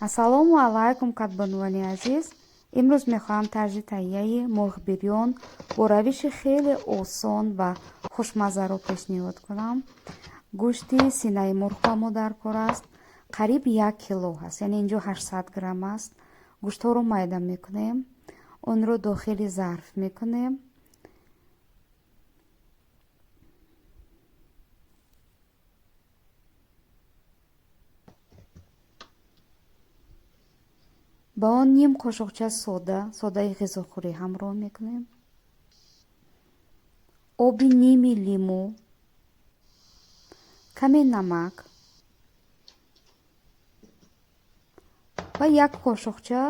Ассалому алайкум, кадбонувони азиз. Имрӯз мехоҳам тарзи таҳияи мурғ бирён бо равиши хеле осон ва хушмаззаро пешниҳод кунам. Гӯшти синаи мурғ ба мо даркор аст. Қариб 1 кило ҳаст, яъне инҷо 800 грамм аст. Гӯштҳоро майда мекунем, онро дохили зарф мекунем. Ба он ним қошуқча сода, содаи ғизохӯрӣ ҳамроҳ мекунем, оби ними лимӯ, каме намак ва 1 қошуқча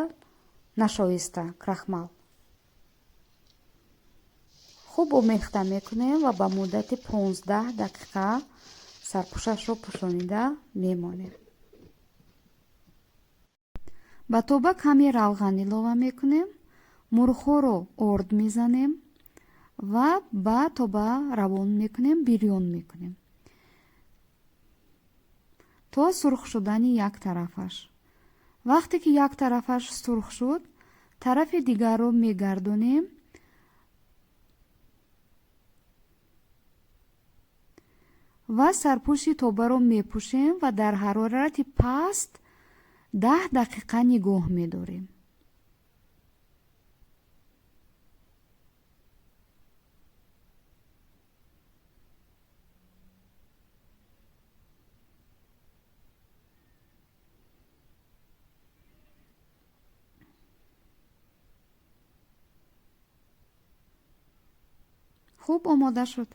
нашоиста, крахмал. Хуб омехта мекунем ва ба муддати 15 дақиқа сарпӯшашро пӯшонида мемонем. Ба тоба каме равған илова мекунем, мурғҳоро орд мезанем ва ба тоба равон мекунем, бирён мекунем то сурх шудани як тарафаш. Вақте ки як тарафаш сурх шуд, тарафи дигарро мегардонем ва сарпӯши тобаро мепӯшем ва дар ҳарорати паст 10 дақиқа нигоҳ медорем. Хуб омода шуд.